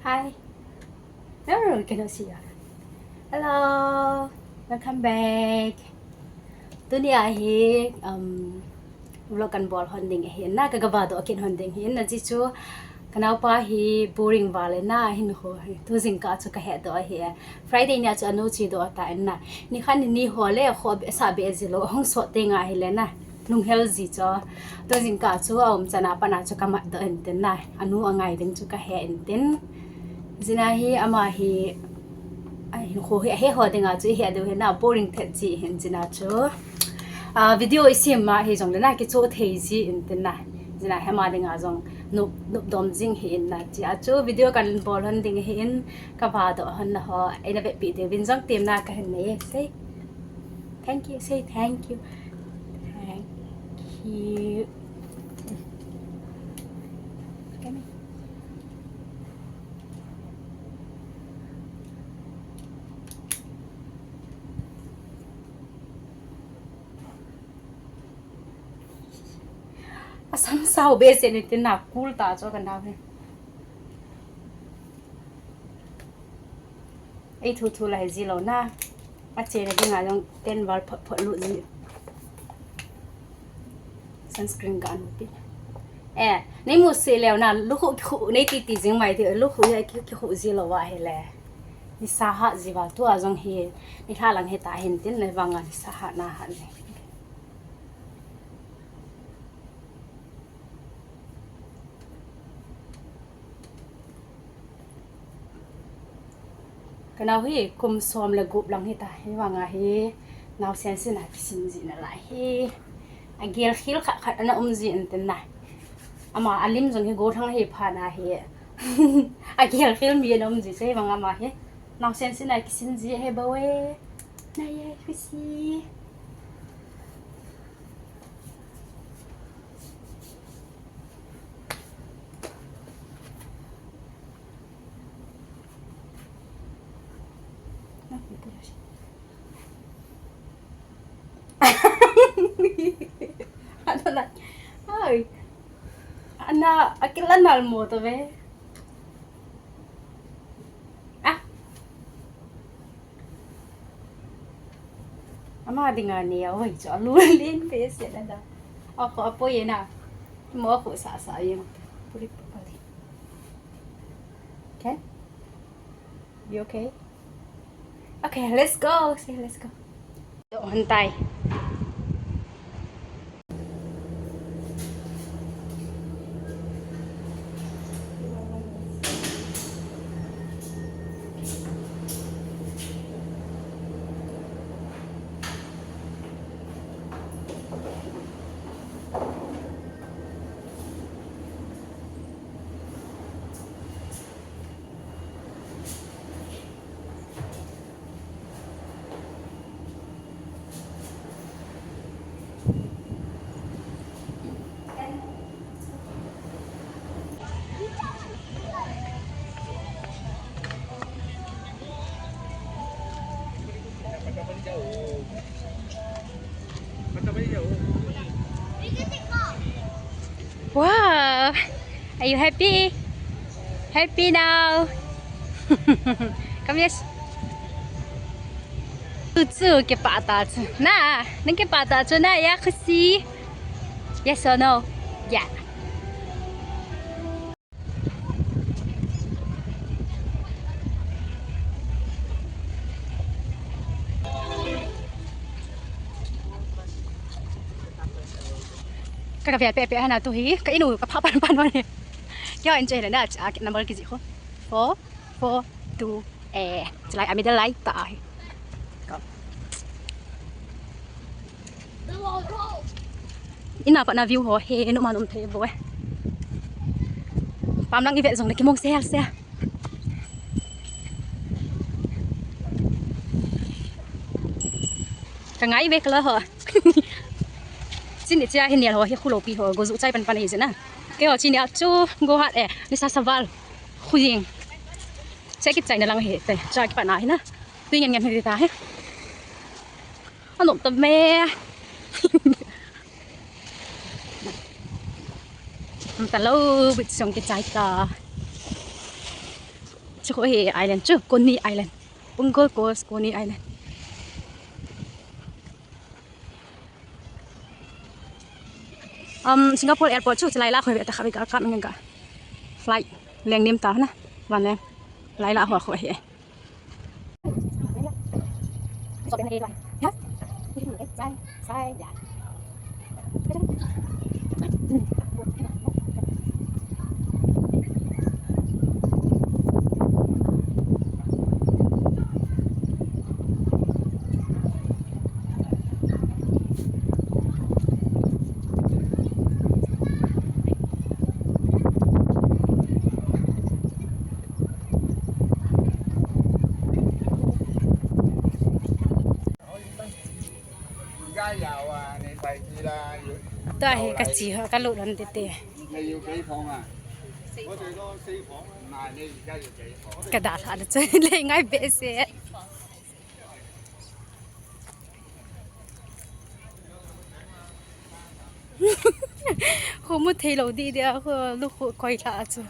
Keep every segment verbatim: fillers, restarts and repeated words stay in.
Hi. No, no, no, cannot see you. Hello. Welcome back. Tuni ahi, um, vlog kan bol hon ding ahi na, ka gava doh kit hon ding ahi na, ji chu ka naopa hi boring val e na, hin ho hi. Tu jingkah chu ka he doh ahi. Friday ni a chu anu chi doh ta in na. Ni khan ni ho le kho be sa be ji lo, hung sot te nga hi le na. Lunghel ji chu. Tu jingkah chu a um chan a pat na chu ka mat doh in tin na. Anu a ngai ding chu ka he in tin. Jina hi ama hi, a hin kho hi, a he ho ding a chu i he deuh hi na, boring thet ji hin jina chu. A, video i sim ma hi jong le na, kicho thei ji in tin na. Jina hi ama ding a jong nop, nop dom jing hi in na. Ji a chu video kan bol hon ding hi in ka va doh hon na ho. Ei na vetpi deuh vin jong tem na ka hin nei e sei. Thank you, say thank you. Thank you. Come here. Asam sao behseh ni tin na cool ta chu ka nao hi. Ei thu thu lai ji lo na. A che na ding a jong ten val phot phot lut ji. Sunscreen ka anu ti. Eh, nei mu se leo na, lukhu khu nei ti ti jing mai ti, lukhu ya ki, ki khu ji lo wa hi le. Ni sa ha ji va tu a jong hi, ni hla lang hi ta hin tin nei vang a ni sa ha na ha ni. Ka nao hi kum som le gup lang hi ta, hi vang a hi naosen sin a kisin ji na lai hi. A gel khil khat khat ana um ji in tin na. Ama a lim jong hi gothang hi pha na hi. A gel khil mi ana um ji chu hi vang ama hi. Naosen sin a kisin ji he bo e. Na ye, Khusi. Ano na? Ay. Ana, akil anal mo to be. Ah. Ama ding a ni a, oi, chu a lu len behseh na da. A kho a poi e na. Mo a kho sa sa yeng. Puri pa pali. Okay? You okay? Okay, let's go. Say let's go. Doh hon tai. Wow! Are you happy? Happy now? Come, yes. Chu chu kipah ta chu. Na, nang kipah ta chu na, ya, Khusi? Yes or no? Yeah. Ka, ka vel peh peh hana tu hi, ka inu ka pha pan pan ni. Kya in che le na, a number kiji kho. Four, four, two, eh, chulai a middle lai ta hi. Ka. Ina pa na view ho he, nu ma num thei bo e. Pam lang i vet jong le kimong sel sel. Ka ngai ve kala ho. Chini chia hi nial ho hi khulo pi ho go ju chai pan pan hi jena. Ke ho chini a chu go hat e, ni sa saval. Khuying. Che kit chai na lang hi te. Cha ki pa na hi na. Tui ngen ngen hi ta hi. Anom ta me. Am ta lo bit song ki chai ta. Chu khu hi island chu, Coney Island. Punggol Coast, Coney Island. Um, Singapore airport chu, chulai lah khu ve ta kha ve ka kan nge ka. Flight leng nem ta na. Van leng. Lai lah khu khu hi. Tua hi ka chi ho, ka lut lhon tete. Ka dalha le chu lei ngai behseh. Khu mu thei lou di dia, khu lu khu koi lha chu.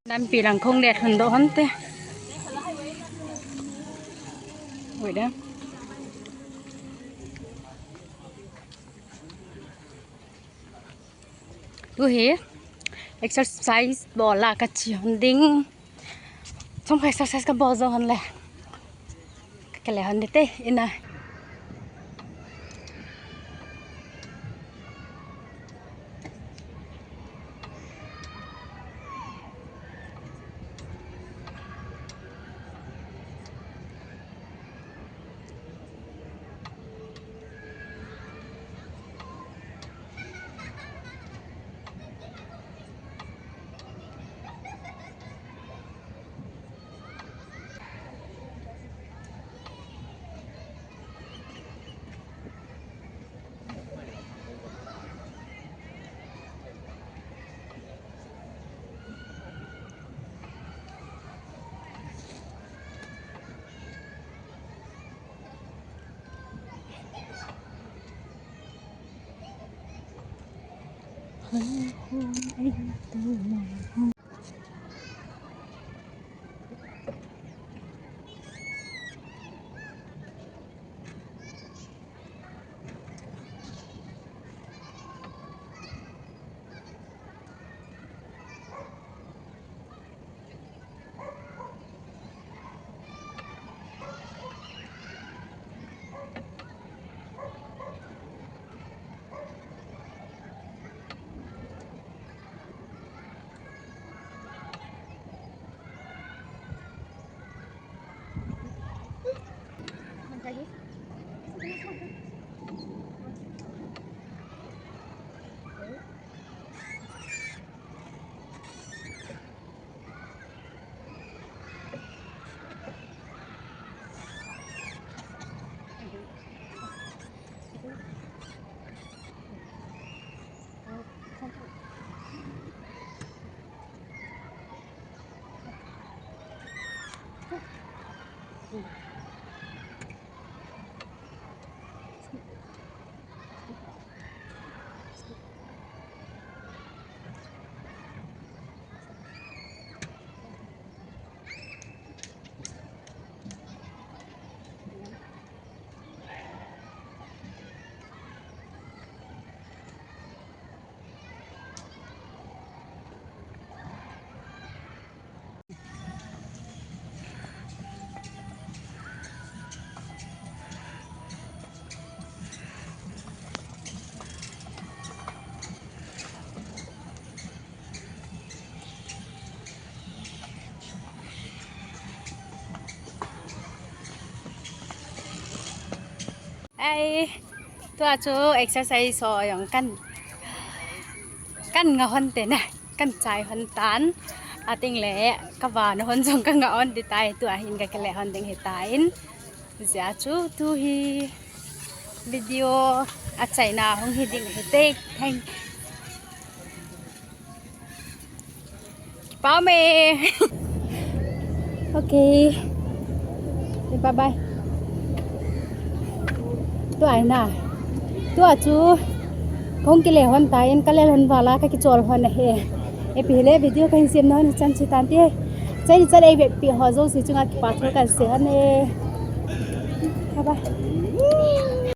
Nampi lang khong det hon do hon te. Ui da. Tu hi exercise bol a ka chi hon ding. Chomkhat exercise ka bol jou hon le. Ka le hon ding te ina. Ai, tua chu exercise ho jong kan, kan nga hon te na, kan chai hon tan. Ating le, ka van hon jong ka nga hon ti tai, tua hin ka kile hon ding hi tan. Hijeh chu tu hi video achaina hung hi ding hi te. Thank Pau me. Okay. Bye bye. Tua hi na. Tua chu. Kong kile hon tan, ka lel hon vala, ka kichol hon ahi. Ipi hile video kahin sem na hon chan chu tan te. Chai chal ei vepi ho jouse chunga kipa thu kan sei hon e. Bye bye.